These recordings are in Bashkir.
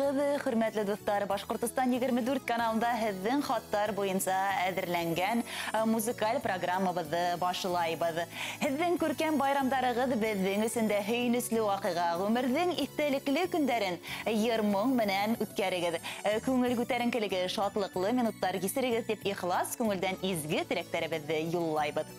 Һаумыһығыҙ, хөрмәтле дуҫтар! Башҡортостан 24 каналында һеҙҙең хаттар буйынса әҙерләнгән музыкаль программабыҙҙы башлайбыҙ. Һеҙҙең күркәм байрамдарығыҙ беҙҙең өсөн дә һөйөнөслө ваҡиға. Ғүмерҙең иҫтәлекле көндәрен йыр-моң менән үткәрегеҙ. Күңел күтәренкелеге, шатлыҡлы минуттар кисерегеҙ тип ихлас күңелдән изге теләктәребеҙҙе юллайбыҙ.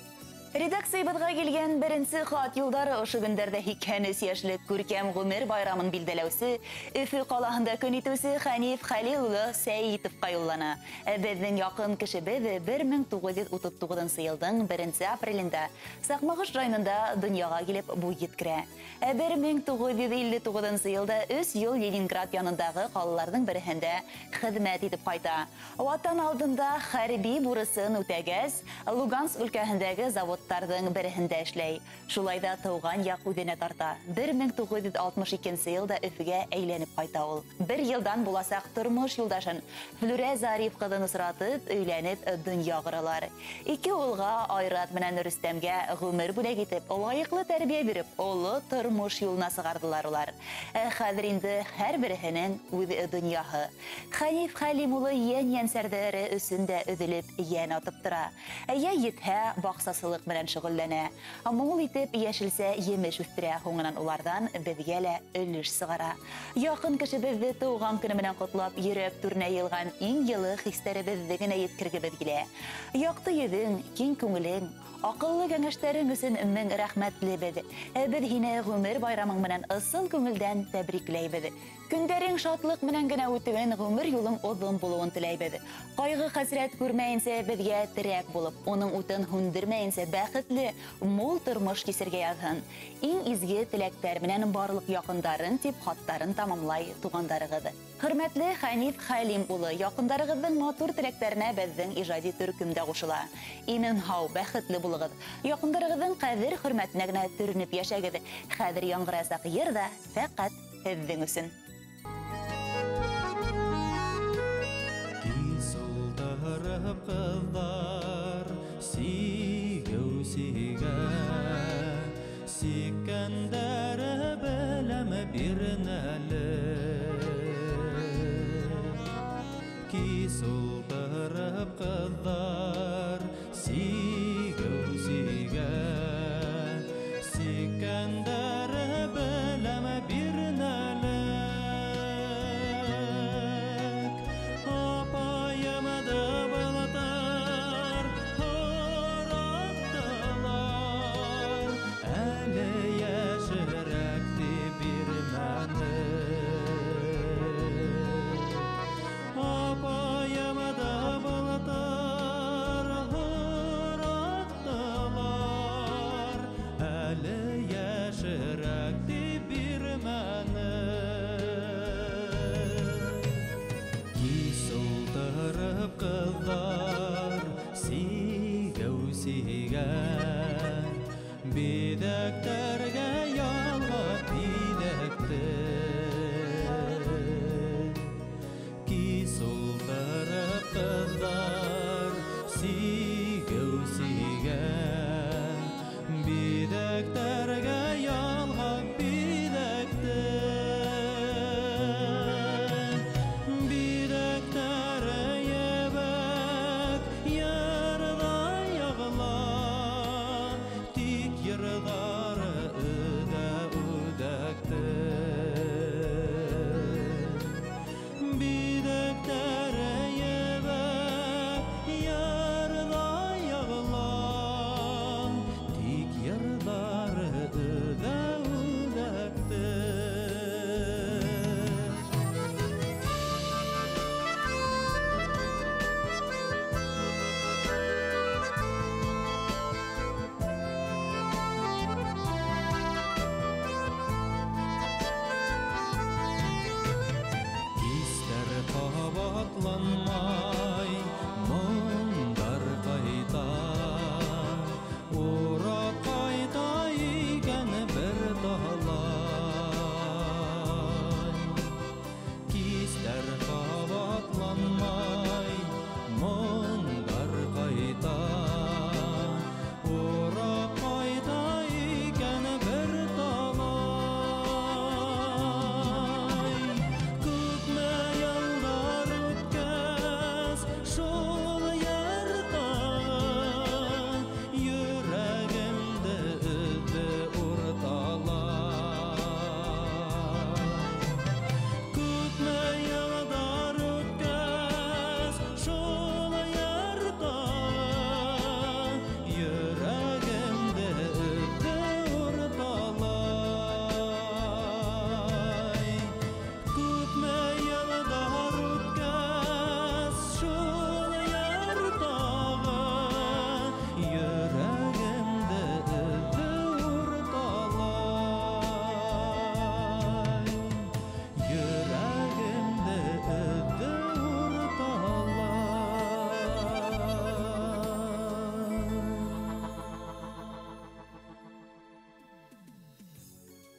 Редакциябыҙға килгән беренсе хат юлдары ошо көндәрҙә 83 йәшлек күркәм ғүмер байрамын билдәләүсе Өфө ҡалаһында көн итеүсе Хәниф Хәлил улы Сәйитовҡа юллана. Беҙҙең яҡын кешебеҙ 1939 йылдың 1 апрелендә Саҡмағош районында донъяға килеп буй еткерә. 1959 йылда 3 йыл Ленинград янындағы ҡалаларҙың береһендә хеҙмәт итеп ҡайта. Ватан алдында хәрби бурысын үтәгәс, Луганск өлкәһендәге заводтарҙың береһендә эшләй. Шулай ҙа тыуған яҡ үҙенә тарта. 1962 йылда Өфөгә әйләнеп ҡайта ул. Бер йылдан буласаҡ тормош юлдашын Флүрә Зариф ҡыҙын осратып, өйләнеп донъя ҡоралар. Ике улға, Айрат менән Рөстәмгә ғүмер бүләк итеп, лайыҡлы тәрбиә биреп, оло тормош юлына сығарҙылар улар. Хәҙер инде һәр береһенең үҙ донъяһы. Хәниф Хәлим улы йән-йәнсәрҙәре өсөн дә өҙөлөп йән атып тора. Йә етһә, баҡсасылыҡ менән шөғөлләнә. Мул итеп йәшелсә емеш үҫтерә, һуңынан уларҙан беҙгә лә өлөш сығара. Яҡын кешебеҙҙе тыуған көнө менән ҡотлап, йөрәк түренә йыйылған иң йылы хистәребеҙҙе генә еткергебеҙ килә. Яҡты йөҙөң, киң күңелең, аҡыллы кәңәштәрең өсөн мең рәхмәтлебеҙ. Беҙ һине ғүмер байрамың менән ысын күңелдән тәбрикләйбеҙ. Көндәрең шатлыҡ менән генә үтеүен, ғүмер юлың оҙон булыуын теләйбеҙ. Ҡайғы-хәсрәт күрмәйенсә беҙгә терәк булып, уның утын һүндермәйенсә бәхетле, мул тормош кисергә яҙһын. Иң изге теләктәр менән барлыҡ яҡындарын тип хаттарын тамамлай туғандарығыҙ. Хөрмәтле Хәниф Хәлим улы, яҡындарығыҙҙың матур теләктәренә беҙҙең ижади төркөм дә ҡушыла. Имен һау, бәхетле булығыҙ. Яҡындарығыҙҙың ҡәҙер хөрмәтенә генә төрөнөп йәшәгеҙ. Хәҙер яңғыраясаҡ йыр ҙа фәҡәт һеҙҙең өсөн. Кис ултырып ҡыҙҙар сигеү сигә, сиккәндәре беләм бирнәле. Кис ултырып ҡыҙҙар сигеү сигә, сиккәндәре беләм бирнәле. Апайымды былтыр һораттылар, әле йәшерәк тип бирмәне. Апайымды былтыр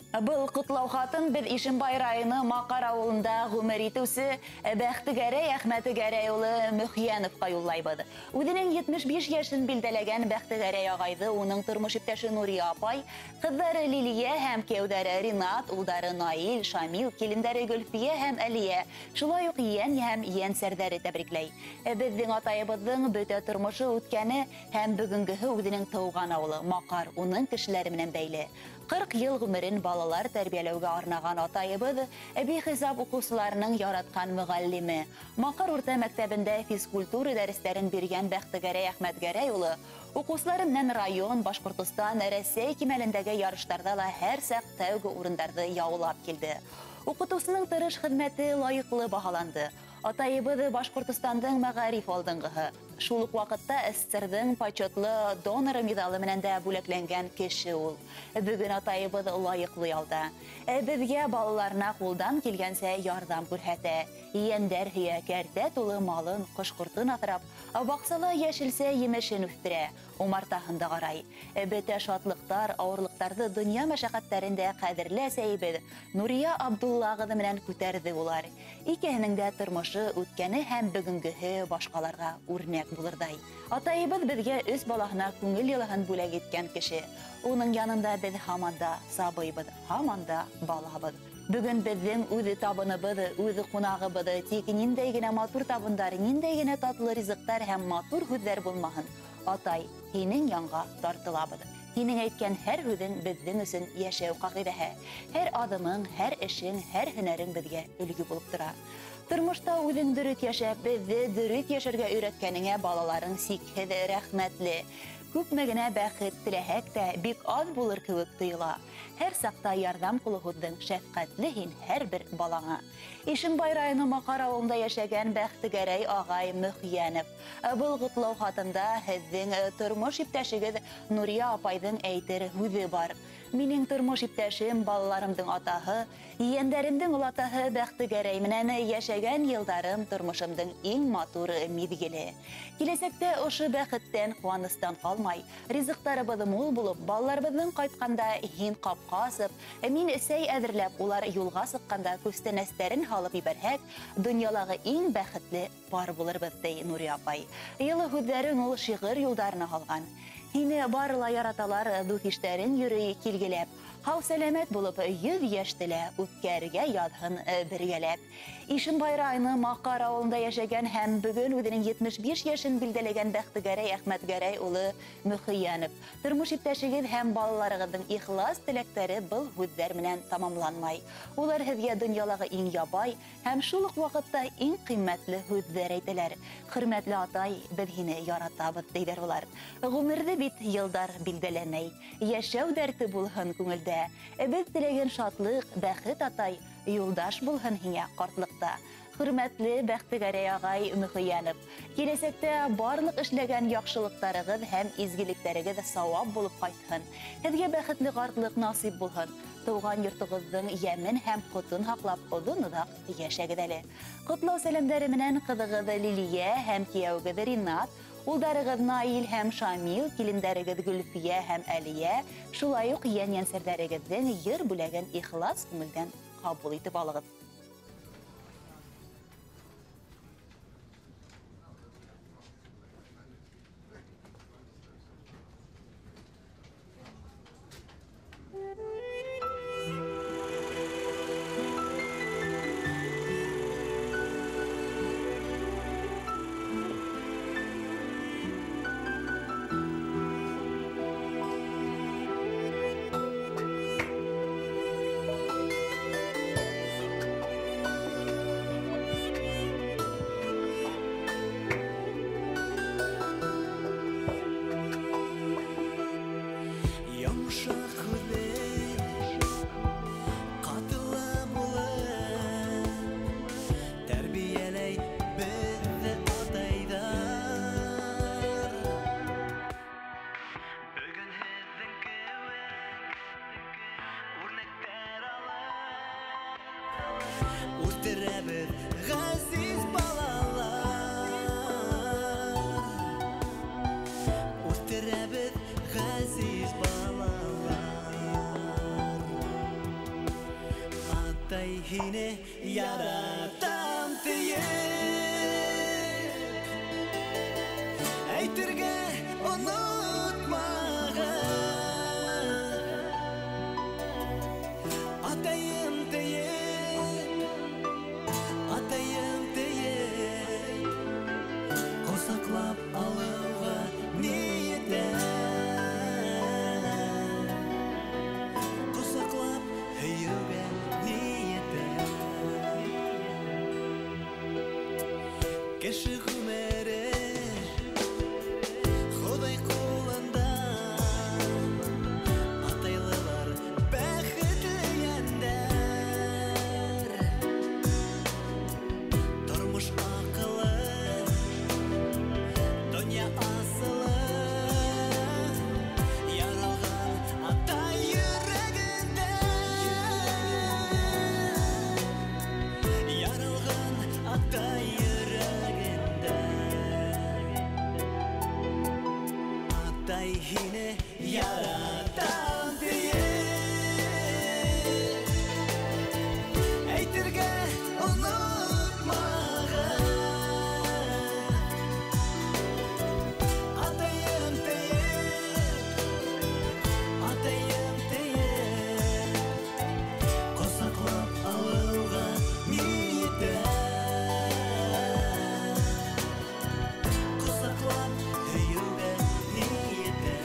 Был ҡотлау хатын беҙ Ишембай районы Маҡар ауылында ғүмер итеүсе Бәхтегәрәй Әхмәтгәрәй улы Мөхйәновҡа юллайбыҙ. Үҙенең 75 йәшен билдәләгән Бәхтегәрәй ағайҙы уның тормош иптәше Нурия апай, ҡыҙҙары Лилиә һәм кейәүҙәре Ринат, улдары Наил, Шамил, килендәре Гөлфиә һәм Әлиә, шулай уҡ ейән һәм ейәнсәрҙәре тәбрикләй. Беҙҙең атайыбыҙҙың бөтә тормошо үткәне һәм бөгөнгөһө үҙенең тыуған ауылы Маҡар, уның кешеләре менән бәйле. 40 йыл ғүмерен балалар тәрбиәләүгә арнаған атайыбыҙ бихисап уҡыусыларының яратҡан мөғәллиме. Маҡар урта мәктәбендә физкультура дәрестәрен биргән Бәхтегәрәй Әхмәтгәрәй улы уҡыусылары менән район, Башҡортостан, Рәсәй кимәлендәге ярыштарҙа ла һәр саҡ тәүге урындарҙы яулап килде. Уҡытыусының тырыш хеҙмәте лайыҡлы баһаланды. Атайыбыҙ Башҡортостандың мәғариф алдынғыһы. Шул уҡ ваҡытта СССРҙың почетлы доноры миҙалы менән дә бүләкләнгән кеше ул. Бөгөн атайыбыҙ лайыҡлы ялда. Беҙгә балаларына ҡулдан килгәнсә ярҙам күрһәтә. Ейәндәр һөйә, кәртә тулы малын, ҡош-ҡортон аҫрап, баҡсала йәшелсә емешен үҫтерә, умартаһын да ҡарай. Бөтә шатлыҡтар, ауырлыҡтарҙы донъя мәшәҡәттәрендә ҡәҙерле әсәйебеҙ Нурия Абдулла ҡыҙы менән күтәрҙе улар. Икеһенең дә тормошо үткәне һәм бөгөнгөһө башҡаларға үрнәк булырҙай. Атайыбыҙ беҙгә өс балаһына күңел йылыһын бүләк иткән кеше. Уның янында беҙ һаман да сабыйбыҙ, һаман да балабыҙ. Бөгөн беҙҙең үҙ табыныбыҙ, үҙ ҡунағыбыҙ. Тик ниндәй генә матур табындар, ниндәй генә татлы ризыҡтар һәм матур һүҙҙәр булмаһын, атай, һинең янға тартылабыҙ. Һинең әйткән һәр һүҙең беҙҙең өсөн йәшәү ҡағиҙәһе. Һәр аҙымың, һәр эшең, һәр һөнәрең беҙгә өлгө булып тора. Тормошта үҙең дөрөҫ йәшәп, беҙҙе дөрөҫ йәшәргә өйрәткәнеңә балаларың сикһеҙ рәхмәтле. Күпме генә бәхет теләһәк тә, бик аҙ булыр кеүек тойола. Һәр саҡта ярҙам ҡулы һуҙҙың, шәфҡәтле һин һәр бер балаңа. Ишембай районы Маҡар ауылында йәшәгән Бәхтегәрәй ағай Мөхйәнов. Был ҡотлау хатында һеҙҙең тормош иптәшегеҙ Нурия апайҙың әйтер һүҙе бар. Минең тормош иптәшем, балаларымдың атаһы, ейәндәремдең олатаһы Бәхтегәрәй менән йәшәгән йылдарым тормошомдоң иң матур миҙгеле. Киләсәктә ошо бәхеттән, ҡыуаныстан ҡалмай, ризыҡтарыбыҙ мул булып, балаларыбыҙҙың ҡайтҡанда һин ҡапҡа асып, мин сәй әҙерләп, улар юлға сыҡҡанда күстәнәстәрен һалып ебәрһәк, донъялағы иң бәхетле пар булырбыҙ, ти Нурия апай. Йылы һүҙҙәрен ул шиғыр юлдарына һалған. Һине барыла яраталар, дуҫ-иштәрең йөрөй килгеләп. Һау сәләмәт булып, 100 йәште лә үткәрергә яҙһын бергәләп. Ишембай районы Маҡар ауылында йәшәгән һәм бөгөн үҙенең 75 йәшен билдәләгән Бәхтегәрәй Әхмәтгәрәй улы Мөхйәнов. Тормош иптәшегеҙ һәм балаларығыҙҙың ихлас теләктәре был һүҙҙәр менән тамамланмай. Улар һеҙгә донъялағы иң ябай һәм шул уҡ ваҡытта иң ҡиммәтле һүҙҙәр әйтәләр. Хөрмәтле атай, беҙ һине яратабыҙ, тиҙәр улар. Ғүмерҙе бит йылдар билдәләмәй, йәшәү дәрте булһын күңелдә. Беҙ теләгән шатлыҡ, бәхет атай, юлдаш булһын һиңә ҡартлыҡта. Хөрмәтле Бәхтегәрәй ағай Мөхйәнов, киләсәктә барлыҡ эшләгән яҡшылыҡтарығыҙ һәм изгелектәрегеҙ сауап булып ҡайтһын. Һеҙгә бәхетле ҡартлыҡ насип булһын. Тыуған йортоғоҙҙоң йәмен һәм ҡотон һаҡлап оҙон-оҙаҡ йәшәгеҙ әле. Ҡотлау сәләмдәре менән ҡыҙығыҙ Лилиә һәм кейәүегеҙ Ринат, улдарығыҙ Наил һәм Шамил, килендәрегеҙ Гөлфиә һәм Әлиә, шулай уҡ ейән-ейәнсәрҙәрегеҙҙең йыр бүләген ихлас күңелдән ҡабул итеп алығыҙ. Үҫтерәбеҙ ғәзиз балалар, үҫтерәбеҙ ғәзиз балалар. Атай һине яратам тиеп әйтергә онотмағыҙ. Атайым тиеп, атайым тиеп ҡосаҡлап алыуға ни етә? Ҡосаҡлап һөйөүгә ни етә? Кеше ғүмере Хоҙай ҡулында, атайлылар бәхетле йәндәр. Тормош аҡылы, донъя асылы яралған атай йөрәгендә, яралған атай йөрәгендә. Атай һине яратам тиеп әйтергә онотмағыҙ. Атайым тиеп, атайым тиеп ҡосаҡлап алыуға ни етә? Ҡосаҡлап һөйөүгә ни етә?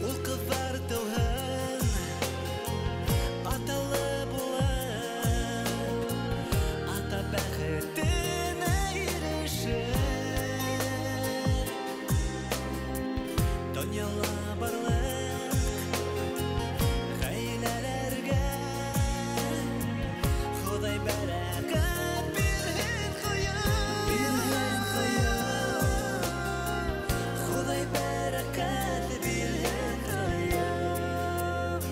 Ул ҡыҙҙар тыуһын, аталы булып, ата бәхетенә ирешеп. Донъяла барлыҡ ғаиләләргә Хоҙай бәрәкәт бирһен ҡояп, бирһен ҡояп. Хоҙай бәрәкәт бирһен ҡояп.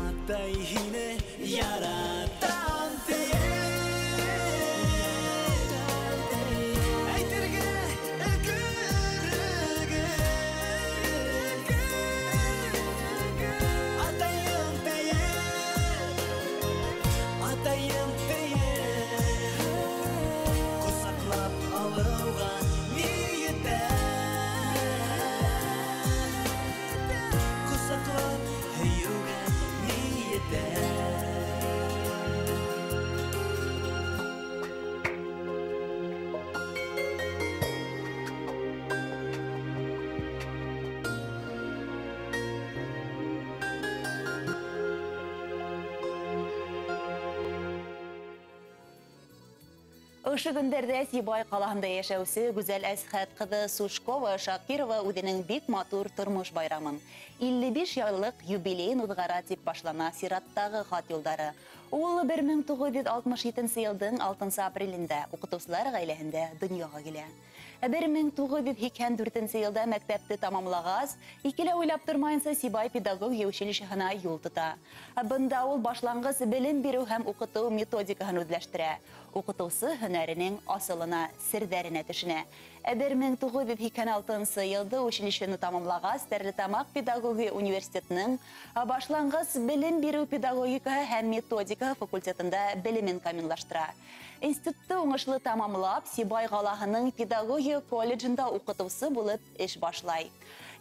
Атай һине яратам тиеп әйтергә өлгөрөгөҙ. Атайым тиеп, атайым тиеп ҡосаҡлап алыуға ни етә? Ҡосаҡлап һөйөүгә ни етә? Ошо көндәрҙә Сибай ҡалаһында йәшәүсе Гүзәл Әсхәт ҡыҙы Сушкова Шакирова үҙенең бик матур тормош байрамын 55 йыллыҡ юбилейын уҙғара тип башлана сираттағы хат юлдары. Ул 1967 йылдың 6 апрелендә уҡытыусылар ғаиләһендә донъяға килә. 1984 йылда мәктәпте тамамлағас, икелә уйлап тормайынса Сибай педагогия училищеһына юл тота. Бында ул башланғыс белем биреү һәм уҡытыу методикаһын үҙләштерә. Уҡытыусы һөнәренең асылына, серҙәренә төшөнә. 1986 йылда училищены тамамлағас, Стәрлетамаҡ педагогия университетының башланғыс белем биреү педагогикаһы һәм методикаһы факультетында белемен камиллаштыра. Институтты уңышлы тамамлап, Сибай ҡалаһының педагогия колледжында уҡытыусы булып эш башлай.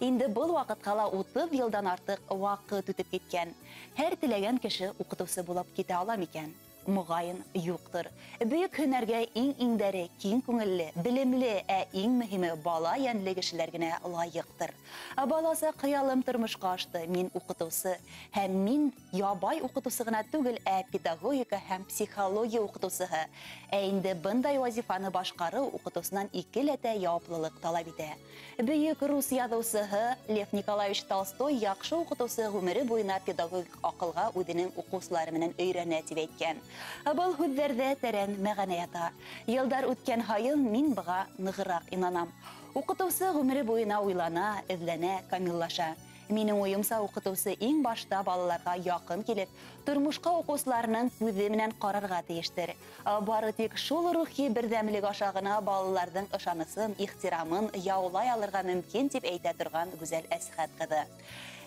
Инде был ваҡытҡа ла 30 йылдан артыҡ ваҡыт үтеп киткән. Һәр теләгән кеше уҡытыусы булып китә ала микән? Моғайын юҡтыр. Бөйөк һөнәргә иң-иңдәре, киң күңелле, белемле, ә иң мөһиме бала йәнле кешеләр генә лайыҡтыр. Баласаҡ хыялым тормошҡа ашты. Мин уҡытыусы. Һәм мин ябай уҡытыусы ғына түгел, ә педагогика һәм психология уҡытыусыһы. Ә инде бындай вазифаны башҡарыу уҡытыусынан икеләтә яуаплылыҡ талап итә. Бөйөк рус яҙыусыһы Лев Николаевич Толстой яҡшы уҡытыусы ғүмере буйына педагогик аҡылға үҙенең уҡыусылары менән өйрәнә тип әйткән. Был һүҙҙәрҙә тәрән мәғәнә ята. Йылдар үткән һайын мин быға нығыраҡ инанам. Уҡытыусы ғүмере буйына уйлана, эҙләнә, камиллаша. Минең уйымса, уҡытыусы иң башта балаларға яҡын килеп, тормошҡа уҡыусыларының күҙе менән ҡарарға тейештер. Бары тик шул рухи берҙәмлек аша ғына балаларҙың ышанысын, ихтирамын яулай алырға мөмкин, тип әйтә торған Гүзәл Әсхәт ҡыҙы.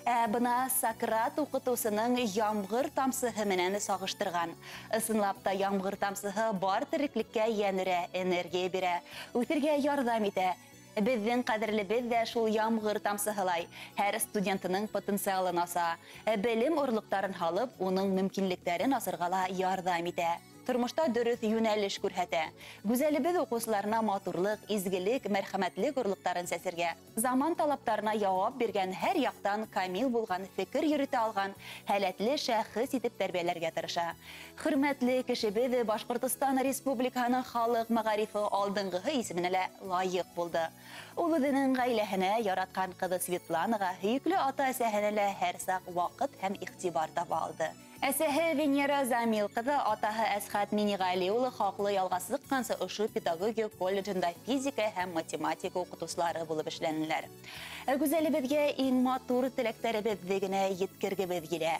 Ә бына Сократ уҡытыусының ямғыр тамсыһы менән сағыштырған. Ысынлап та ямғыр тамсыһы бар тереклеккә йән өрә, энергия бирә, үҫергә ярҙам итә. Беҙҙең ҡәҙерлебеҙ ҙә шул ямғыр тамсыһылай. Һәр студентының потенциалын аса, белем орлоҡтарын һалып, уның мөмкинлектәрен асырға ла ярҙам итә. Тормошта дөрөҫ йүнәлеш күрһәтә. Гүзәлебеҙ уҡыусыларына матурлыҡ, изгелек, мәрхәмәтлек орлоҡтарын сәсергә, заман талаптарына яуап биргән, һәр яҡтан камил булған, фекер йөрөтә алған һәләтле шәхес итеп тәрбиәләргә тырыша. Хөрмәтле кешебеҙ Башҡортостан Республикаһының халыҡ мәғарифы алдынғыһы исеменә лә лайыҡ булды. Ул үҙенең ғаиләһенә, яратҡан ҡыҙы Светланаға, һөйөклө ата-әсәһенә лә һәр саҡ ваҡыт һәм иғтибар таба алды. Әсәһе Венера Замил ҡыҙы, атаһы Әсхәт Миниғәли улы хаҡлы ялға сыҡҡансы ошо педагогия колледжында физика һәм математика уҡытыусылары булып эшләнеләр. Гүзәлебеҙгә иң матур теләктәребеҙҙе генә еткергебеҙ килә.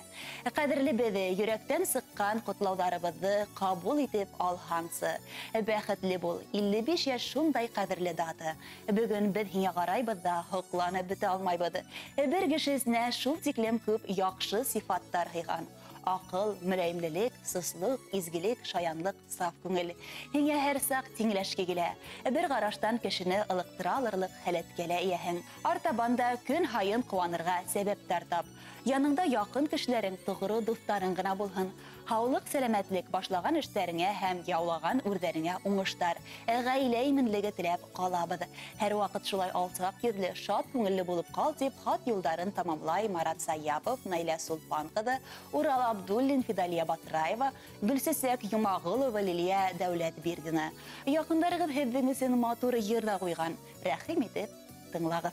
Ҡәҙерлебеҙ, йөрәктән сыҡҡан ҡотлауҙарыбыҙҙы ҡабул итеп алһаңсы. Бәхетле бул, 55 йәш шундай ҡәҙерле дата. Бөгөн беҙ һиңә ҡарайбыҙ ҙа һоҡланып бөтә алмайбыҙ. Бер кешеһенә шул тиклем күп яҡшы сифаттар һыйған. Аҡыл, мөләйемлелек, сыслыҡ, изгелек, шаянлыҡ, саф күңел. Һиңә һәр саҡ тиңләшке килә. Бер ҡараштан кешене ылыҡтыра алырлыҡ һәләткә лә эйәһең. Артабан да көн һайын ҡыуанырға сәбәптәр тап. Яныңда яҡын кешеләрең, тоғро дуҫтарың ғына булһын. Һаулыҡ, сәләмәтлек, башлаған эштәреңә һәм яулаған үрҙәреңә уңыштар, ғаилә именлеге теләп ҡалабыҙ. Һәр ваҡыт шулай алсаҡ йөҙлө, шат күңелле булып ҡал, тип хат юлдарын тамамлай Марат Саяпов, Наилә Сулпан ҡыҙы, Урал Абдуллин, Фидалия Батраева, Гөлсәсәк Йомағолова, Лилиә Дәүләтбирҙина. Яҡындарығыҙ һеҙҙең өсөн матур йыр ҙа ҡуйған. Рәхим итеп тыңлағыҙ.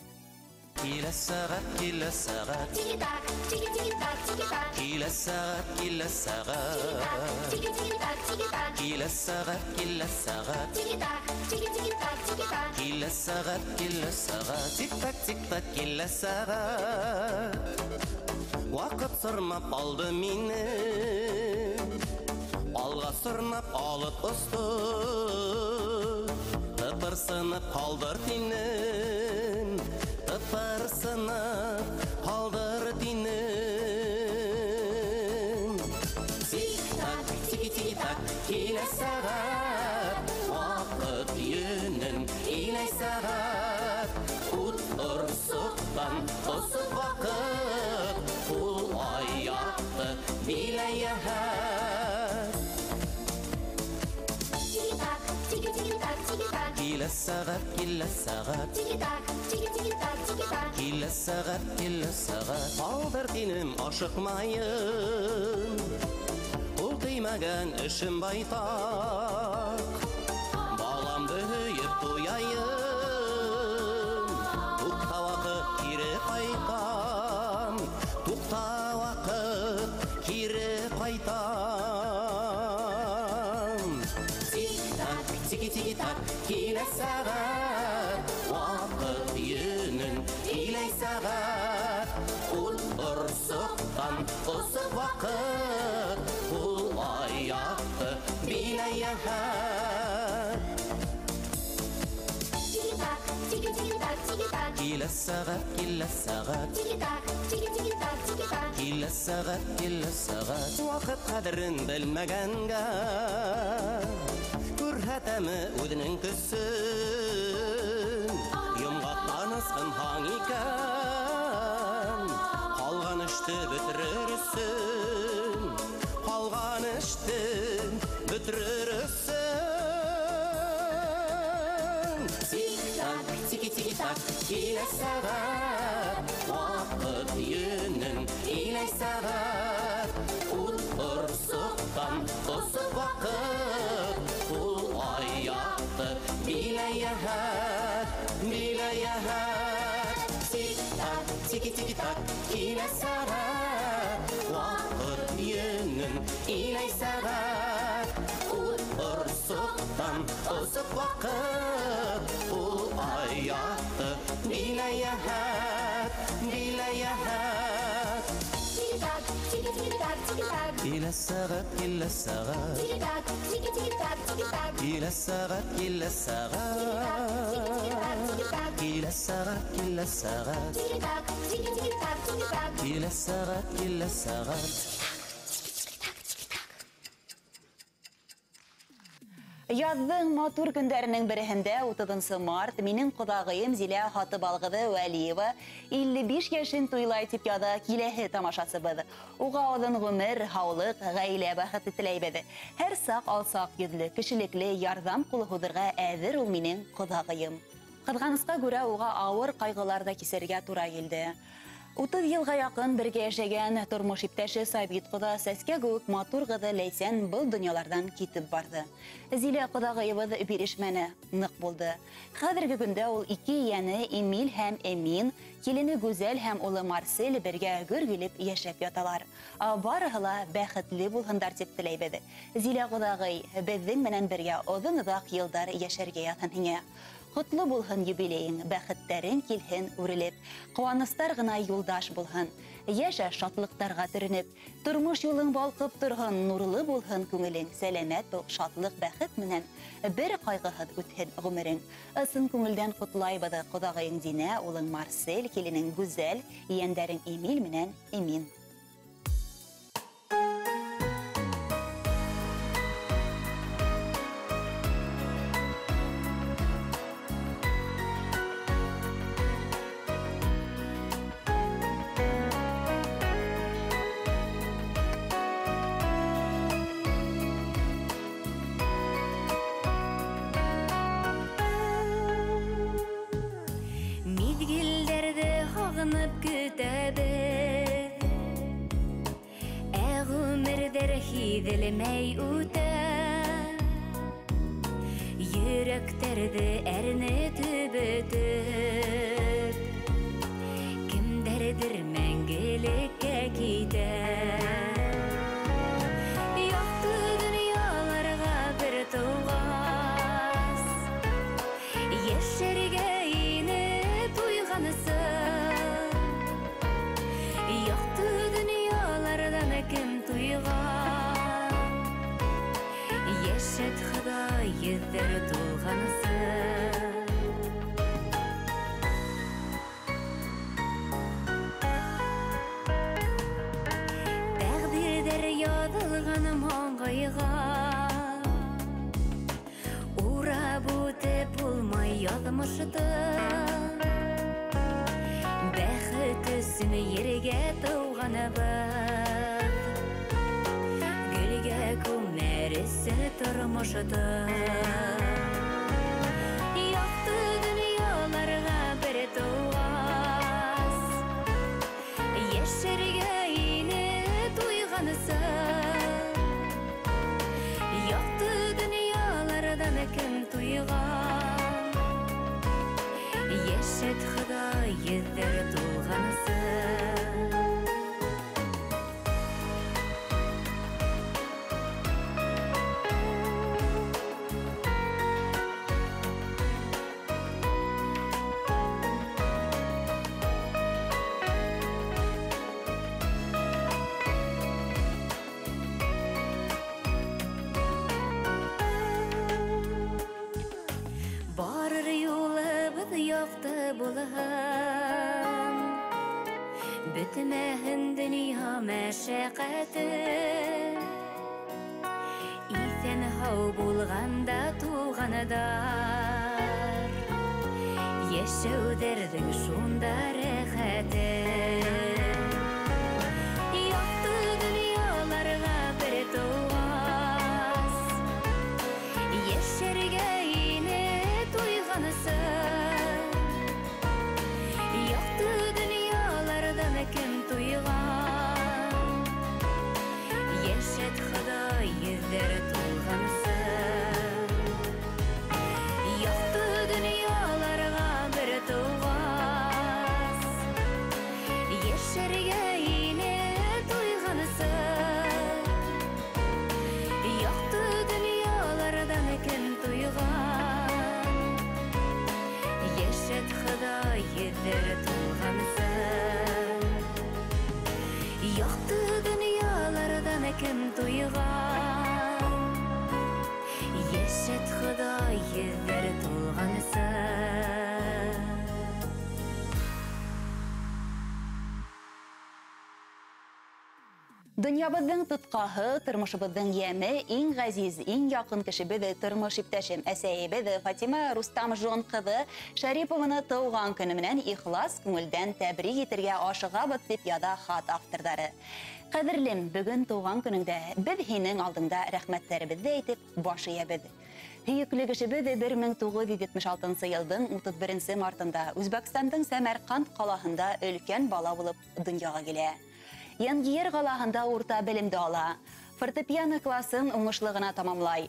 Килә сәғәт, килә сәғәт. Тики-так, тики-тики-так, тики-так. Килә сәғәт, килә сәғәт. Тики-тики-так, тики-так. Килә сәғәт, килә сәғәт. Тики-так, тики-тики-так, тики-так. Килә сәғәт, килә сәғәт. Тик-так, тик-так, килә сәғәт. Ваҡыт сырмап алды мине, алға сырнап алып осто. Тыпырсынып ҡалдыр тинем, тыпырсынып ҡалдыр тинем. Тик-так, тики-тики-так, килә сәғәт. Ваҡыт йөнөн иләй сәғәт. Ут орсоҡтан осоп ваҡыт, ҡул аяҡты биләй йәһәт. Тики-так, тики-тики-так, тики-так. Килә сәғәт, килә сәғәт. Тики-так, тики-тики-так, тики-так. Килә сәғәт, килә сәғәт. Ҡалдыр тинем, ашыҡмайым. Ҡул теймәгән эшем байтаҡ. Баламды һөйөп ҡуяйым. Туҡта ваҡыт, кире ҡайтам. Туҡта ваҡыт, кире ҡайтам. Тик-так, тики-тики-так, килә сәғәт. Ваҡыт йөнөн иләй сәғәт. Ут орсоҡтан осоп ваҡыт, ҡул аяҡты биләй йәһәт. Тики-так, тики-тики-так, тики-так. Килә сәғәт, килә сәғәт. Тики-так, тики-тики-так, тики-так. Килә сәғәт, килә сәғәт. Ваҡыт ҡәҙерен белмәгәнгә күрһәтәме үҙенең көсөн. Йомғаҡтан ысҡынһаң икән, ҡалған эште бөтөрөр өсөн, ҡалған эште бөтөрөр өсөн. Тик-так, тики-тики-так, килә сәғәт, ваҡыт йөнөн иләй сәғәт. Ут орсоҡтан осоп ваҡыт, ҡул аяҡты биләй йәһәт, биләй йәһәт. Тик-так, тики-тики-так, килә сәғәт, ваҡыт йөнөн иләй сәғәт. Ут орсоҡтан осоп ваҡыт, ҡул аяҡты биләй йәһәт, биләй йәһәт. Тики-так, тики-тики-так, тики-так. Килә сәғәт, килә сәғәт. Тики-так, тики-тики-так, тики-так. Килә сәғәт, килә сәғәт. Тики-так, тики-тики-так. Килә сәғәт, килә сәғәт. Тики-так, тики-тики-так, тики-так. Килә сәғәт, килә сәғәт. Яҙҙың матур көндәренең береһендә 30 март минең ҡоҙағыйым Зилә Һатыбалғыҙы Вәлиева 55 йәшен туйлай тип яҙа киләһе тамашасыбыҙ. Уға оҙон ғүмер, һаулыҡ, ғаилә бәхете теләйбеҙ. Һәр саҡ алсаҡ йөҙлө, кешелекле ярҙам ҡулы һуҙырға әҙер ул минең ҡоҙағыйым. Ҡыҙғанысҡа күрә уға ауыр ҡайғылар ҙа кисергә тура килде. 30 йылға яҡын бергә йәшәгән тормош иптәше Сабит ҡоҙа сәскә кеүек матур ҡыҙы Ләйсән был донъяларҙан китеп барҙы. Зилә ҡоҙағыйыбыҙ бирешмәне, ныҡ булды. Хәҙерге көндә ул ике ейәне Эмиль һәм Эмин, килене Гүзәл һәм улы Марсель бергә гөр килеп йәшәп яталар. Барыһы ла бәхетле булһындар тип теләйбеҙ. Зилә ҡоҙағый, беҙҙең менән бергә оҙон-оҙаҡ йылдар йәшәргә яҙһын һиңә. Ҡотло булһын юбилейың, бәхеттәрең килһен үрелеп, ҡыуаныстар ғына юлдаш булһын. Йәшә шатлыҡтарға төрөнөп, тормош юлың балҡып торһон, нурлы булһын күңелең, сәләмәт бул, шатлыҡ бәхет менән бер ҡайғыһыҙ үтһен ғүмерең. Ысын күңелдән ҡотлайбыҙ ҡоҙағыйың Динә, улың Марсель, киленең Гүзәл, ейәндәрең Эмиль менән Эмин. Көтәбеҙ, ә ғүмерҙәр һиҙелмәй үтә. Йөрәктәрҙе әрнетеп бөтөп, кемдәрҙер мәңгелеккә китә. Яҡты донъяларға бер тыуғас, йәшәргә ине туйғансы. Яҡты донъяларҙан кем туйған, йәшәт Хоҙай йөҙҙәр тулғансы. Тәҡдирҙәр яҙылған маңғайға, урап үтеп булмай яҙмышты. Бәхет өсөн ергә тыуғаныбыҙ, гөлгә күмәр өсөн тормошто. Яҡты донъяларға бер тыуғас, йәшәргә ине туйғансы. Яҡты донъяларҙан кем туйған, йәшәт Хоҙай йөҙҙәр тулғансы. Барыр юлыбыҙ яҡты булһын, бөтмәһен донъя мәшәҡәте. Иҫән һау булғанда туғандар, йәшәүҙәрҙең шунда рәхәте. Яҡты донъяларға бер тыуғас, Йөҙҙәр тулғансы. Яҡты донъяларҙан кем туйған? Йәшәт Хоҙай йөҙҙәр тулғансы. Донъябыҙҙың тотҡаһы, тормошобоҙҙоң йәме, иң ғәзиз, иң яҡын кешебеҙ, тормош иптәшем, әсәйебеҙ Фатима Рустамжон ҡыҙы Шәрипованы тыуған көнө менән ихлас күңелдән тәбрик итергә ашығабыҙ, тип яҙа хат авторҙары. Ҡәҙерлем, бөгөн тыуған көнөңдә беҙ һинең алдыңда рәхмәттәребеҙҙе әйтеп баш эйәбеҙ. Һөйөклө кешебеҙ 1976 йылдың 31 мартында Үзбәкстандың Сәмәрҡанд ҡалаһында өлкән бала булып донъяға килә. Янгиер ҡалаһында урта белемде ала. Фортепиано класын уңышлы ғына тамамлай.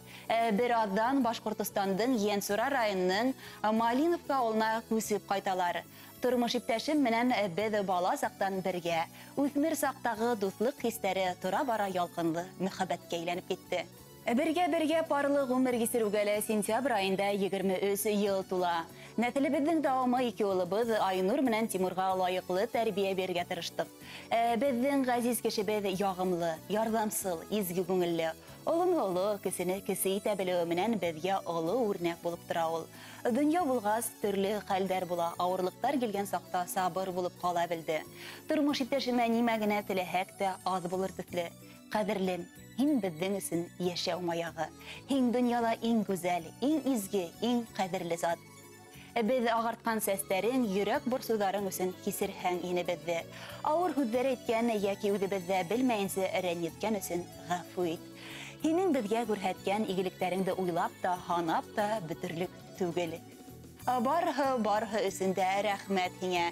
Бер аҙҙан Башҡортостандың Йәнсура районының Малиновка ауылына күсеп ҡайталар. Тормош иптәшем менән беҙ бала саҡтан бергә. Үҫмер саҡтағы дуҫлыҡ хистәре тора-бара ялҡынлы мөхәббәткә әйләнеп китте. Бергә-бергә парлы ғүмер кисереүгә лә сентябрь айында 23 йыл тула. Нәҫелебеҙҙең дауамы ике улыбыҙ Айнур менән Тимурға лайыҡлы тәрбиә бирергә тырыштыҡ. Беҙҙең ғәзиз кешебеҙ яғымлы, ярҙамсыл, изге күңелле. Олоно оло, кесене кесе итә белеүе менән беҙгә оло үрнәк булып тора ул. Донъя булғас, төрлө хәлдәр була, ауырлыҡтар килгән саҡта сабыр булып ҡала белде. Тормош иптәшемә нимә генә теләһәк тә аҙ булыр төҫлө. Ҡәҙерлем, һин беҙҙең өсөн йәшәү маяғы. Һин донъяла иң гүзәл, иң изге, иң ҡәҙерле зат. Беҙ ағартҡан сәстәрең, йөрәк борсоуҙарың өсөн кисерһәң ине беҙҙе. Ауыр һүҙҙәр әйткән йәки үҙебеҙҙә белмәйенсә рәнйеткән өсөн ғәфү ит. Һинең беҙгә күрһәткән игелектәреңде уйлап та, һанап та бөтөрлөк түгел. Барыһы өсөн дә рәхмәт һиңә.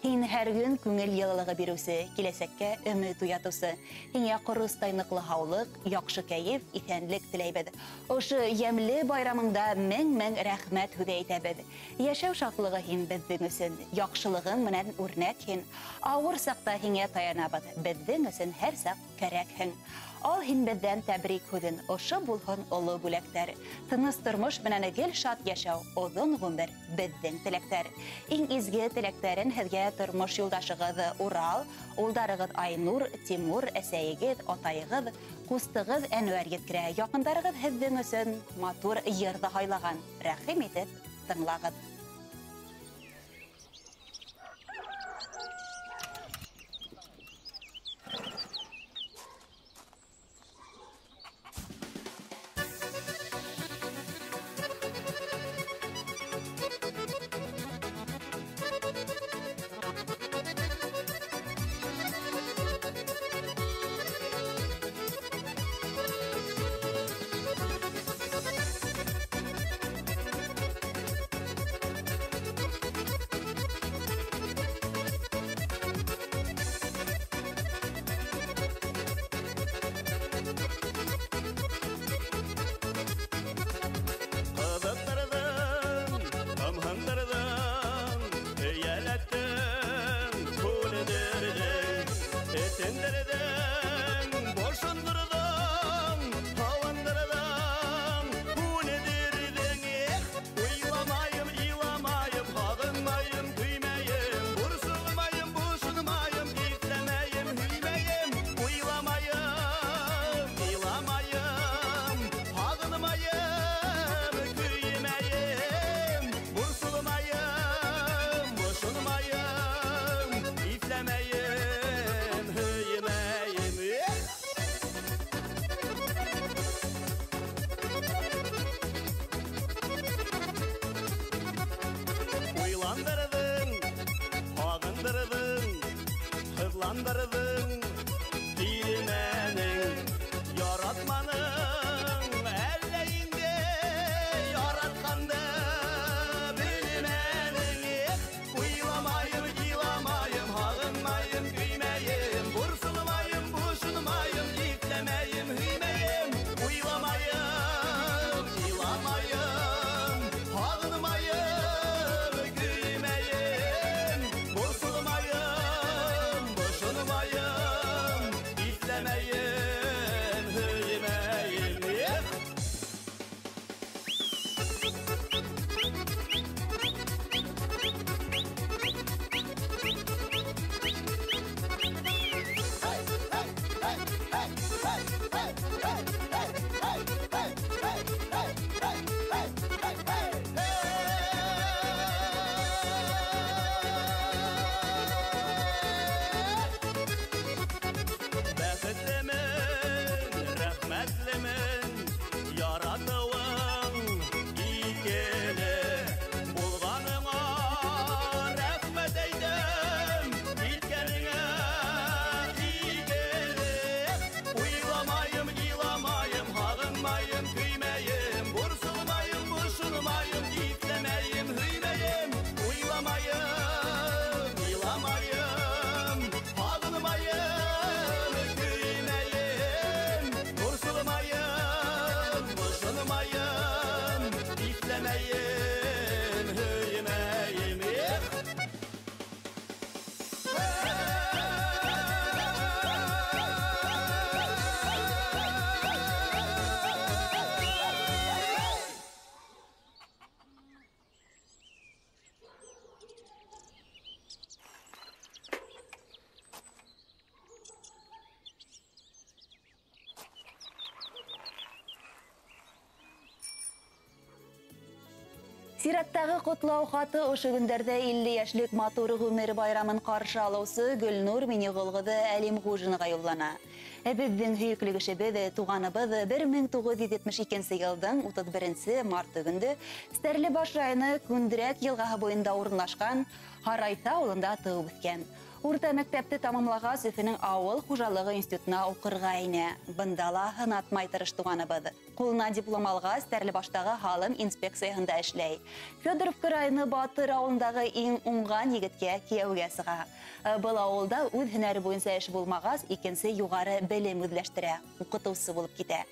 Һин һәр көн күңел йылылығы биреүсе, киләсәккә өмөт уятыусы. Һиңә ҡоростай ныҡлы һаулыҡ, яҡшы кәйеф, иҫәнлек теләйбеҙ. Ошо йәмле байрамыңда мең-мең рәхмәт һүҙе әйтәбеҙ. Йәшәү шатлығы һин беҙҙең өсөн, яҡшылығың менән үрнәк һин. Ауыр саҡта һиңә таянабыҙ, беҙҙең өсөн һәр саҡ кәрәкһең. Ал һин беҙҙән тәбрик һүҙен, ошо булһын оло бүләктәр. Тыныс тормош менән гел шат йәшәү, оҙон ғүмер беҙҙең теләктәр. Иң изге теләктәрен һеҙгә тормош юлдашығыҙ Урал, улдарығыҙ Айнур, Тимур, әсәйегеҙ, атайығыҙ, ҡустығыҙ Әнүәр еткерә. Яҡындарығыҙ һеҙҙең өсөн матур йыр ҙа һайлаған. Рәхим итеп тыңлағыҙ. Hızlandırdın, bilmenin, yaratmanın, elleğinde yaratkandı, bilmenin. Uylamayım, yılamayım, halınmayım, güymeyim, bursulmayım, boşunmayım, iplemeyim, hüymeyim. Uylamayım, yılamayım, halınmayım, güymeyim, bursulmayım, boşunmayım. Сираттағы ҡотлау хаты ошо көндәрҙә 50 йәшлек матур ғүмер байрамын ҡаршы алыусы Гөлнур Минеғол ҡыҙы Әлимғужинаға юллана. Беҙҙең һөйөклө кешебеҙ, туғаныбыҙ 1972 йылдың 31 марты көндө Стәрлебаш районы Күндерәк йылғаһы буйында урынлашҡан Һарайта ауылында тыуып үҫкән. Урта мәктәпте тамамлағас, Өфөнөң ауыл хужалығы институтына уҡырға инә. Бында ла һынатмай тырыш туғаныбыҙ. Ҡулына диплом алғас, Стәрлебаштағы һалым инспекцияһында эшләй. Федоровка районы Батыр ауылындағы иң уңған егеткә кейәүгә сыға. Был ауылда үҙ һөнәре буйынса эш булмағас, икенсе юғары белем үҙләштерә, уҡытыусы булып китә.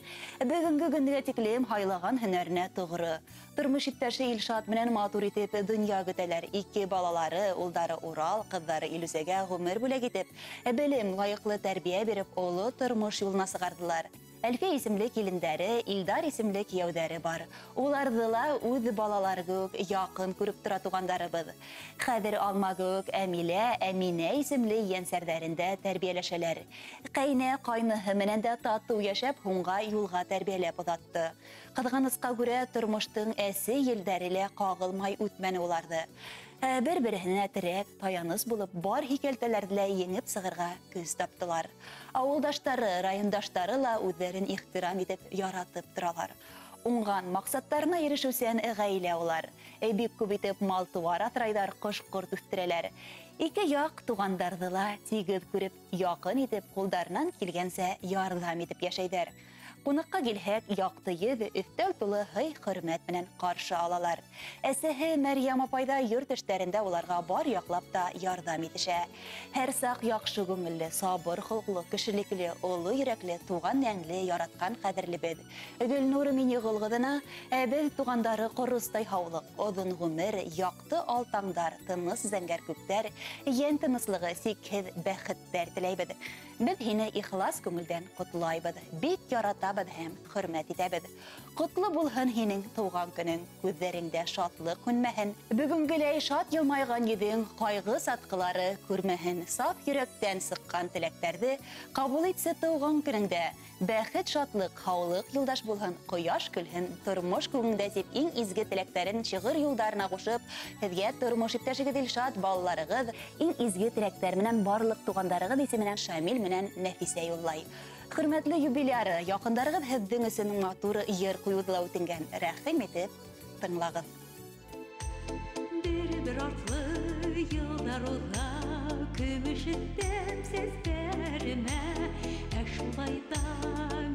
Бөгөнгө көнгә тиклем һайлаған һөнәренә тоғро. Тормош иптәше Илшат менән матур итеп донъя көтәләр. Ике балалары, улдары Урал, ҡыҙҙары Илүзәгә ғүмер бүләк итеп, белем, лайыҡлы тәрбиә биреп, оло тормош юлына сығарҙылар. Әлфиә исемле килендәре, Илдар исемле кейәүҙәре бар. Уларҙы ла үҙ балалары кеүек яҡын күреп тора туғандарыбыҙ. Хәҙер алма кеүек Әмилә, Әминә исемле ейәнсәрҙәрендә тәрбиәләшәләр. Ҡәйнә ҡайныһы менән дә татыу йәшәп, һуңға юлға тәрбиәләп оҙатты. Ҡыҙғанысҡа күрә, тормоштоң әсе елдәре лә ҡағылмай үтмәне уларҙы. Бер-береһенә терәк, таяныс булып, бар һикәлтәләрҙе лә еңеп сығырға көс таптылар. Ауылдаштары, райондаштары ла үҙҙәрен ихтирам итеп, яратып торалар. Уңған маҡсаттарына ирешеүсән ғаилә улар. Бик күп итеп мал-тыуар аҫрайҙар, ҡош-ҡорт үҫтерәләр. Ике яҡ туғандарҙы ла тигеҙ күреп, яҡын итеп, ҡулдарынан килгәнсә ярҙам итеп йәшәйҙәр. Ҡунаҡҡа килһәк, яҡты йөҙ, өҫтәл тулы һый-хөрмәт менән ҡаршы алалар. Әсәһе Мәрйәм апай ҙа йорт эштәрендә уларға бар яҡлап та ярҙам итешә. Һәр саҡ яҡшы күңелле, сабыр холоҡло, кешелекле, оло йөрәкле, туған йәнле, яратҡан ҡәҙерлебеҙ. Гөлнур Минеғол ҡыҙына беҙ туғандары ҡоростай һаулыҡ, оҙон ғүмер, яҡты алтаңдар, тыныс зәңгәр күктәр, йән тыныслығы, сикһеҙ бәхеттәр теләйбеҙ. Беҙ һине ихлас күңелдән ҡотлайбыҙ, бик яратабыҙ һәм хөрмәт итәбеҙ. Ҡотло булһын һинең тыуған көнөң, күҙҙәреңдә шатлыҡ һүнмәһен. Бөгөнгөләй шат йылмайған йөҙөң ҡайғы сатҡылары күрмәһен. Саф йөрәктән сыҡҡан теләктәрҙе ҡабул итсе тыуған көнөңдә. Бәхет, шатлыҡ, һаулыҡ юлдаш булһын, ҡояш көлһөн, тормош күңеңдә тип иң изге теләктәрен шиғыр юлдарына ҡушып, һеҙгә тормош иптәшегеҙ Илшат, балаларығыҙ иң изге теләктәр менән барлыҡ туғандарығыҙ исеменән Шамил менән Нәфисә юллай. Хөрмәтле юбиляры, яҡындарығыҙ һеҙҙең өсөн матур йыр ҡуйыуҙы ла үтенгән. Рәхим итеп тыңлағыҙ. Бер-бер артлы йылдар уҙа, көмөш өҫтәп сәстәремә. Ә шулай ҙа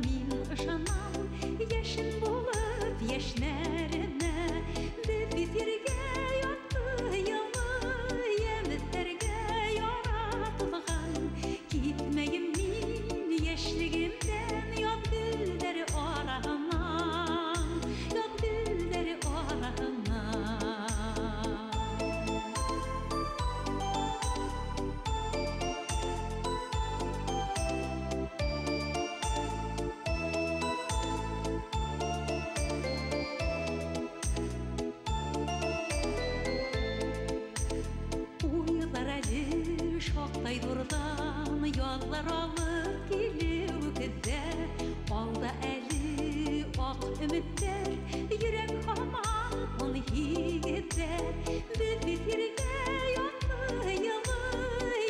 мин ышанам, йәшен булып йәшнәремә. Беҙ бит ергә ятты йылы, йәметтәргә яратылған. Китмәйем мин йәшлегемдән яҙ гөлдәре араһынан, яҙ гөлдәре араһынан. Уйлар әле шаҡтай ҙурҙан, яҙлар алып килеү көҙҙә. Алда әле аҡ өмөттәр, йөрәк һаман 18-ҙә. Беҙ бит ергә ятты йылы,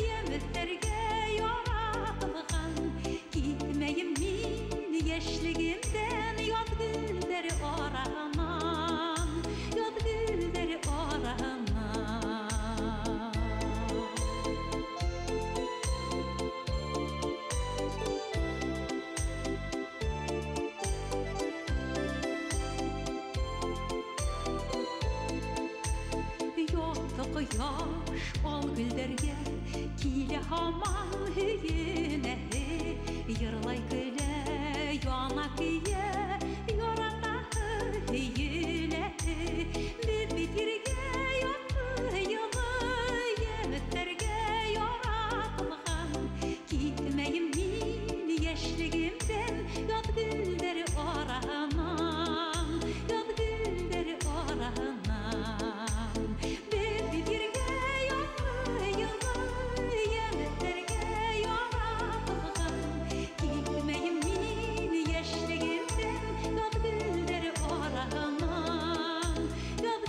йәметтәргә яратылған. Китмәйем мин йәшлегемдән яҙ гөлдәре араһынан, яҙ гөлдәре араһынан. Яҡты ҡояш ал гөлдәргә килә һаман һөйөнәһе. Йырлай, көлә, яна, көйә, яратаһы, һөйөләһе. Беҙ бит ергә ятты йылы, йәметтәргә яратылған. Китмәйем мин йәшлегемдән яҙ гөлдәре араһынан, яҙ гөлдәре араһынан. Беҙ бит ергә ятты йылы, йәметтәргә яратылған. Китмәйем мин йәшлегемдән яҙ гөлдәре араһынан, яҙ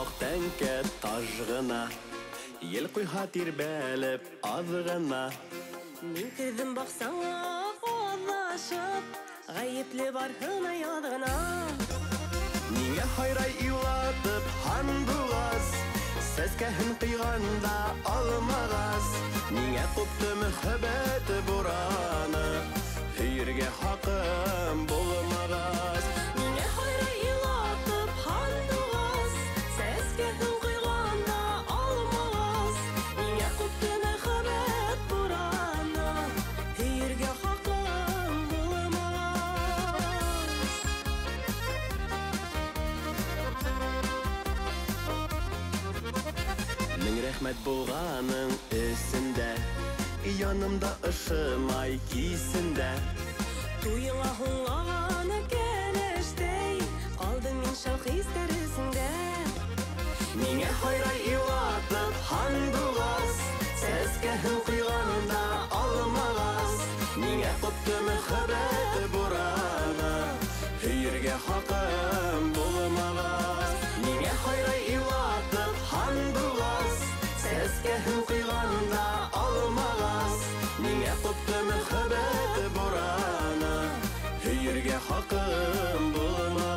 Аҡ тәңкә таш ғына, ел ҡуйһа тирбәлеп аҙ ғына. Мин керҙем баҡсаңа аҙашып, ғәйепле барһына яҙғына. Ниңә һайрай илатып һандуғас, сәскәһен ҡыйғанда алмағас. Ниңә ҡупты мөхәббәт бураны, һөйөргә хаҡым булмағас. Ниңә һайрай илатып һандуғас, сәскәһен ҡыйғанда алмағас. Ниңә ҡупты мөхәббәт бураны, һөйөргә хаҡым булмағас. Мең рәхмәт булғаның эсендә, янымда ышымай кисендә. Туйыңа һуңлаған кәләштәй, ҡалдым мин шау хистәр эсендә. Ниңә һайрай илатып һандуғас, сәскәһен ҡыйғанда алмағас. Ниңә ҡупты мөхәббәт бураны, һөйөргә хаҡым булмағас. Ниңә һайрай илатып һандуғас, сәскәһен ҡыйғанда алмағас. Ниңә ҡупты мөхәббәт бураны, һөйөргә хаҡым булмағас.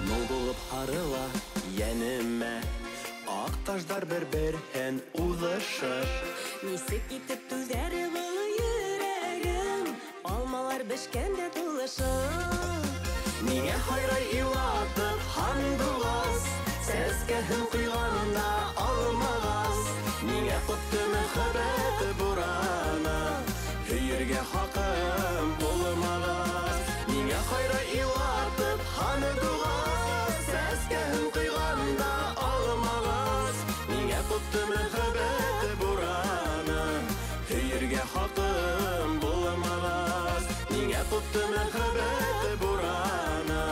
Моң булып һарыла йәнемә, аҡ таждар бер-береһен уҙышып. Нисек итеп түҙәр был йөрәгем, алмалар бешкәндә тулышып. Ниңә һайрай илатып һандуғас, сәскәһен ҡыйғанда алмағас. Ниңә ҡупты мөхәббәт бураны, һөйөргә хаҡым булмағас. Ниңә һайрай илатып һандуғас, сәскәһен ҡыйғанда алмағас. Ниңә ҡупты мөхәббәт бураны, һөйөргә хаҡым булмағас. Ниңә ҡупты мөхәббәт бураны,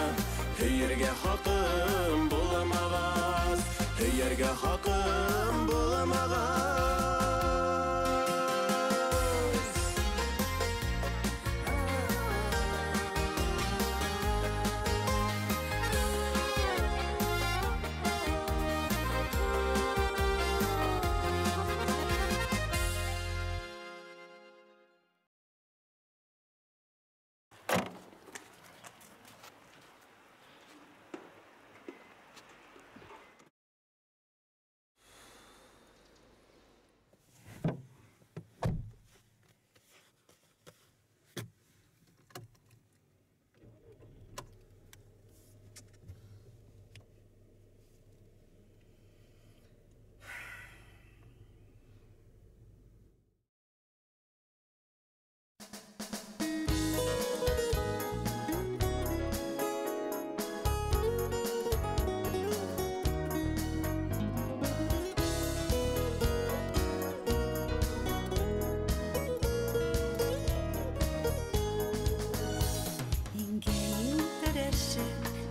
һөйөргә хаҡым булмағас. Һөйөргә хаҡым булмағас.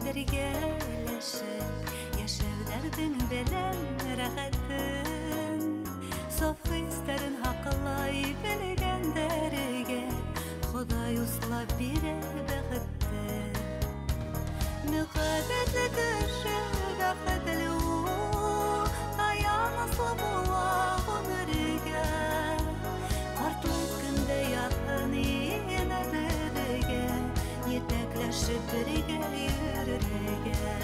Бергәләшеп йәшәүҙәрҙең беләм рәхәтен, саф хистәрен һаҡлай белгәндәргә Хоҙай услап бирә бәхетте. Мөхәббәтле кеше бәхетле ул, таяныслы була ғүмергә. Ҡартлыҡ көндә яҡын инә беҙгә, етәкләшеп бергә йөрөргә.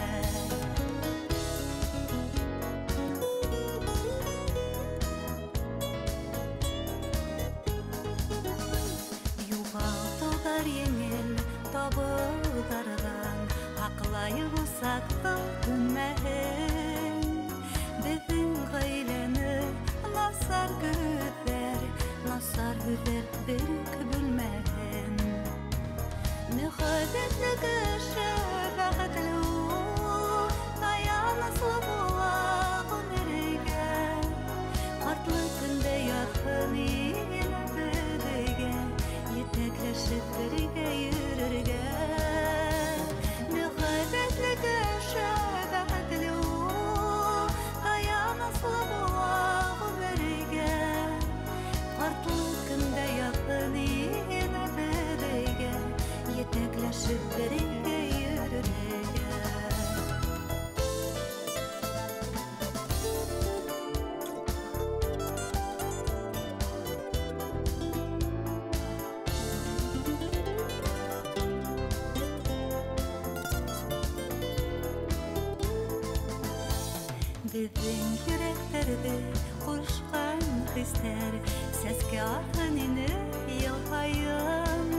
Юғалтыуҙар еңел табыуҙарҙан, һаҡлайыҡ усаҡты һүнмәһен. Беҙҙең ғаиләне насар күҙҙәр, насар һүҙҙәр берүк бүлмәһен. Мөхәббәтле кеше бәхетле ул, таяныслы була ғүмергә. Ҡартлыҡ көндә яҡын инә беҙгә, етәкләшеп бергә йөрөргә. Мөхәббәтле кеше бәхетле ул, таяныслы Беҙҙең йөрәктәрҙе ҡушҡан хистәр сәскә атһын ине йыл һайын.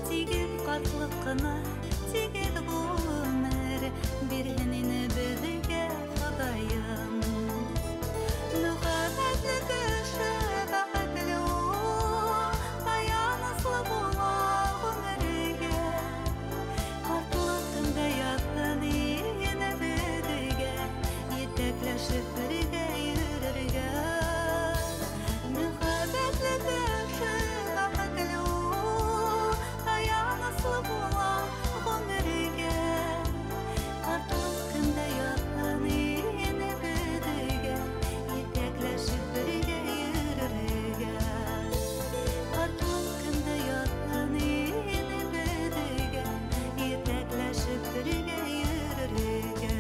Тигеҙ ҡартлыҡ ҡына, тигеҙ ғүмер бирһен ине беҙгә Хоҙайым. Мөхәббәтле кеше бәхетле ул, таяныслы була ғүмергә. Ҡартлыҡ көндә яҙһын ине беҙгә, етәкләшеп бергә йөрөргә. Мөхәббәтле кеше бәхетле ул, таяныслы була ғүмергә. Ҡартлыҡ көндә яҙһын ине беҙгә, етәкләшеп бергә йөрөргә. Ҡартлыҡ көндә яҙһын ине беҙгә, етәкләшеп бергә йөрөргә.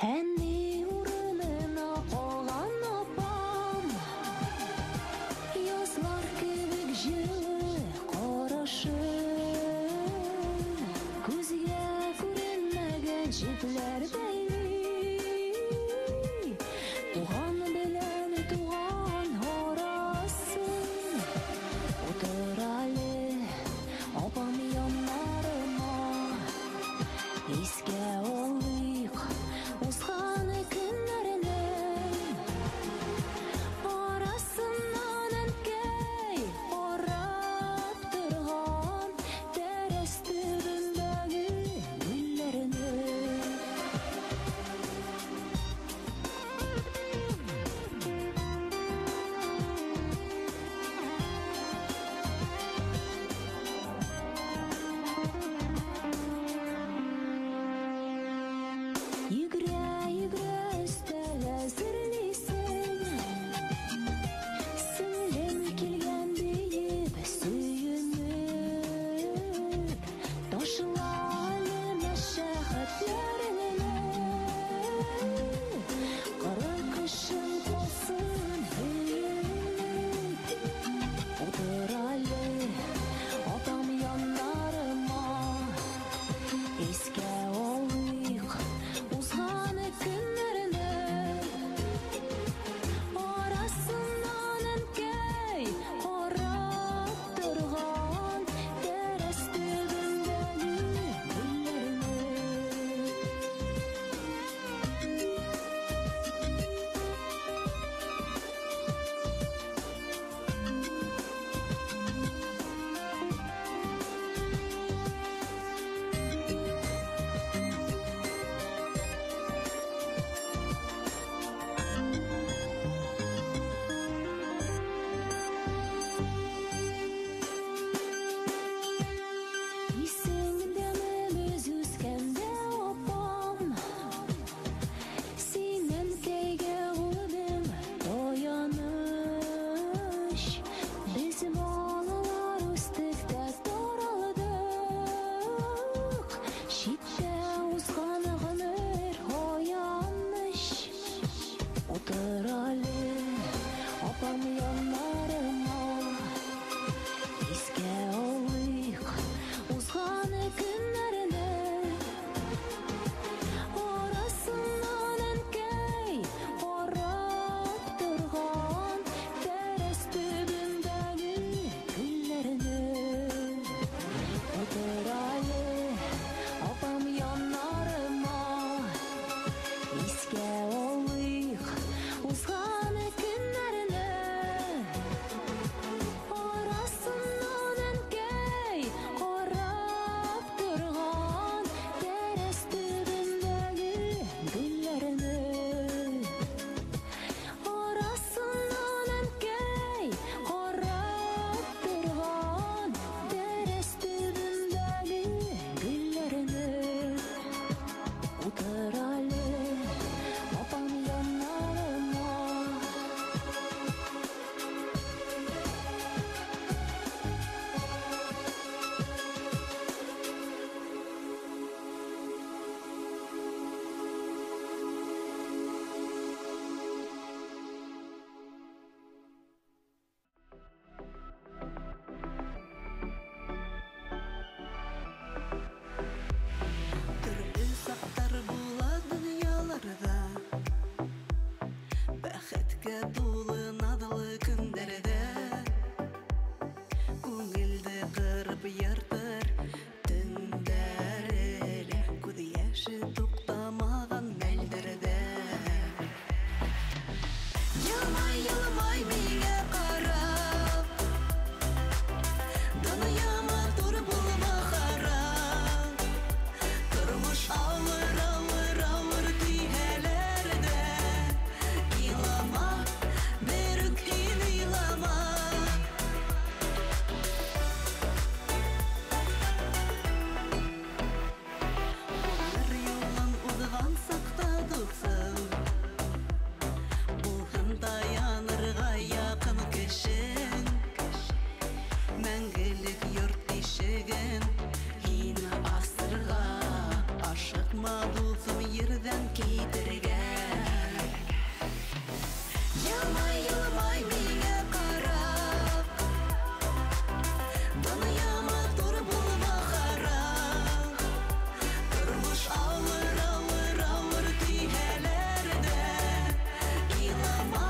Әни урынына ҡалған апам, язлар кебек җылы ҡарашы, күҙгә күренмәгән җепләр бәйли, туған белән туған арасын. Утыр әле, апам яннарыма, искә алыйк узган көннәрне. Арасыннан әнкәй карап торган тәрәз төбендәге гөлләрне. дуҫым, ерҙән китергә. Йылмай, йылмай миңә ҡарап, донъя матур булма харап. Тормош ауыр, ауыр, ауыр тиһәләр ҙә, илама,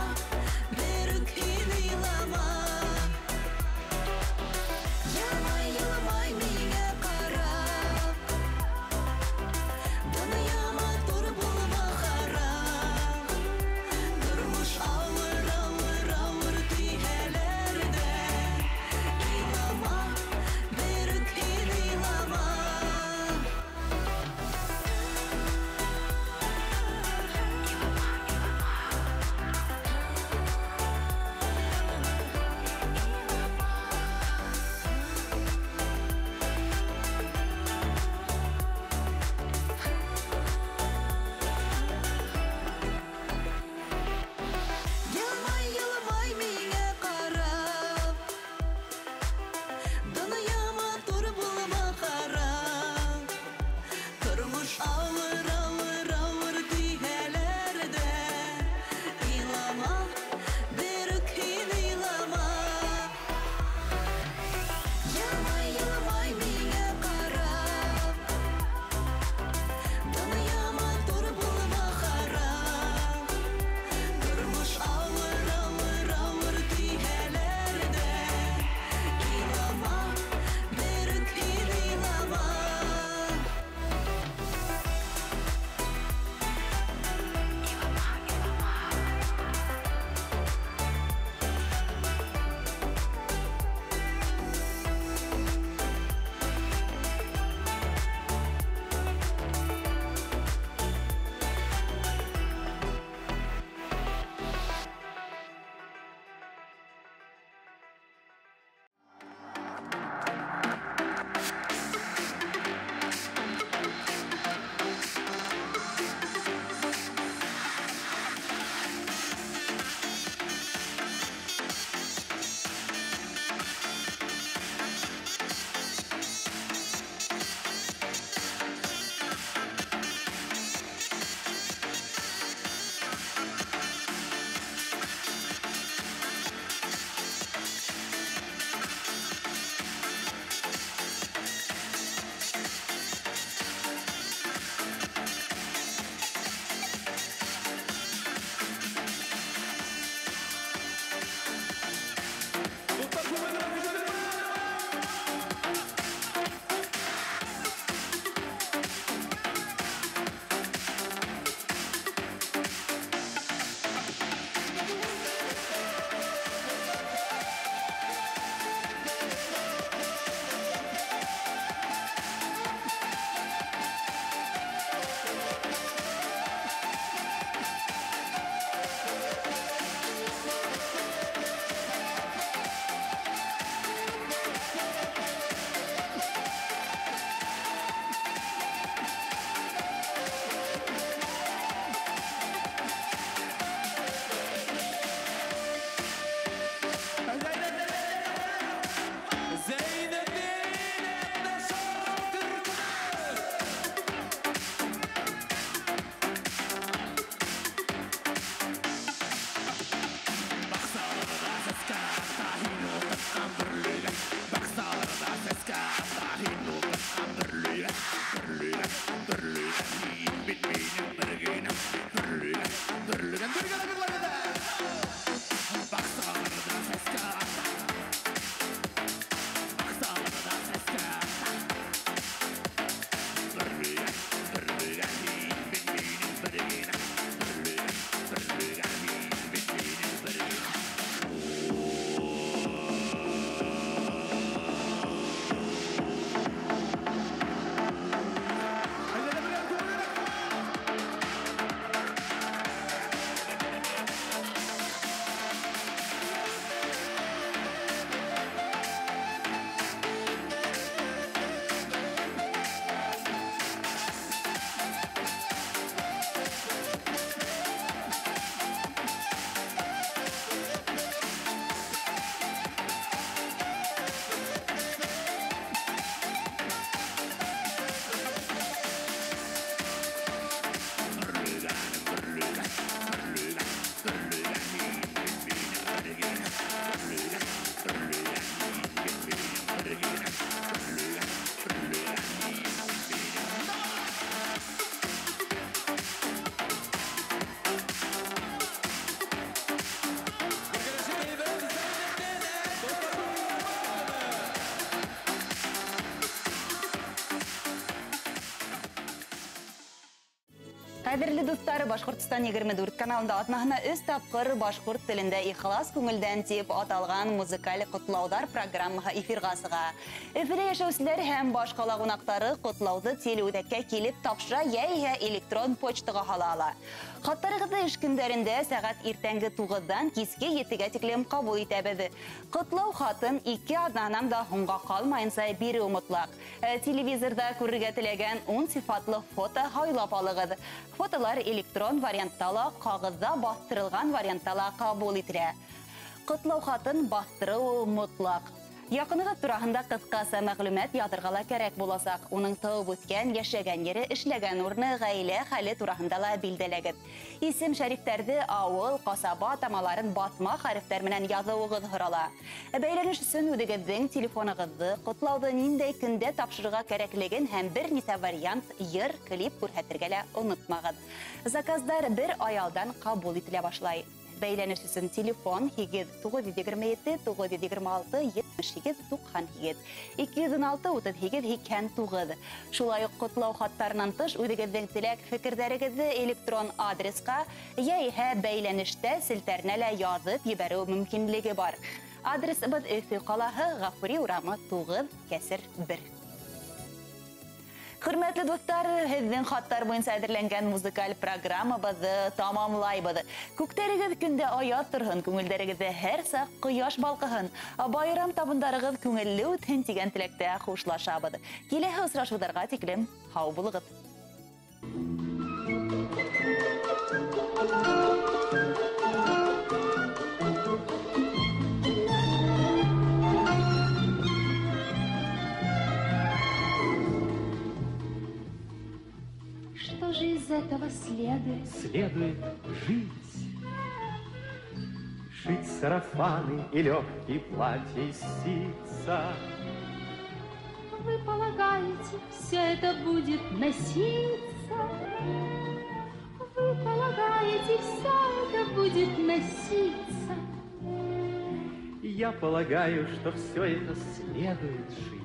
берүк һин илама. Йылмай, йылмай миңә ҡарап, донъя матур булма харап. Тормош ауыр, Ҡәҙерле дуҫтар, Башҡортостан 24 каналында аҙнаһына 3 тапҡыр башҡорт телендә ихлас күңелдән тип аталған музыкаль ҡотлауҙар программаһы эфирға сыға. Өфөлә йәшәүселәр һәм баш ҡала ҡунаҡтары ҡотлауҙы телеүҙәккә килеп тапшыра йә электрон почтаға һала ала. Хаттарығыҙҙы эш көндәрендә сәғәт иртәнге 9-дан киске 7-гә тиклем ҡабул итәбеҙ. Ҡотлау хатын 2 аҙнанан да һуңға ҡалмайынса биреү мотлаҡ. Телевизорҙа күрергә теләгән 10 сифатлы фото һайлап алығыҙ. Фотолар электрон вариантта ла, ҡағыҙҙа баҫтырылған вариантта ла ҡабул ителә. Ҡотлау хатын баҫтырыу мотлаҡ. Яҡынығыҙ тураһында ҡыҫҡаса мәғлүмәт яҙырға ла кәрәк буласаҡ. Уның тыуып үҫкән, йәшәгән ере, эшләгән урыны, ғаилә хәле тураһында ла билдәләгеҙ. Исем шәрифтәрҙе ауыл, ҡасаба атамаларын баҫма хәрефтәр менән яҙыуығыҙ һорала. Бәйләнеш өсөн үҙегеҙҙең телефонығыҙҙы, ҡотлауҙы ниндәй көндә тапшырырға кәрәклеген һәм бер нисә вариант йыр, клип күрһәтергә лә онотмағыҙ. Заказдар бер ай алдан ҡабул ителә башлай. Бәйләнеш өсөн телефон 8 927 926 78 98 216 38 89. Шулай уҡ ҡотлау хаттарынан тыш үҙегеҙҙең теләк фекерҙәрегеҙҙе электрон адресҡа йә бәйләнештә селтәренә лә яҙып ебәреү мөмкинлеге бар. Адресыбыҙ Өфө ҡалаһы, Ғафури урамы 9-1. Хөрмәтле дуҫтар, һеҙҙең хаттар буйынса әҙерләнгән музыкаль программабыҙҙы тамамлайбыҙ. Күктәрегеҙ көндә аяҙ торһон, күңелдәрегеҙҙә һәр саҡ ҡояш балҡыһын, байрам табындарығыҙ күңелле үтһен тигән теләктә хушлашабыҙ. Киләһе осрашыуҙарға тиклем һау булығыҙ. Что же из этого следует? Следует жить. Шить сарафаны и легкие платья из ситца. Вы полагаете, все это будет носиться? Вы полагаете, все это будет носиться? Я полагаю, что все это следует жить.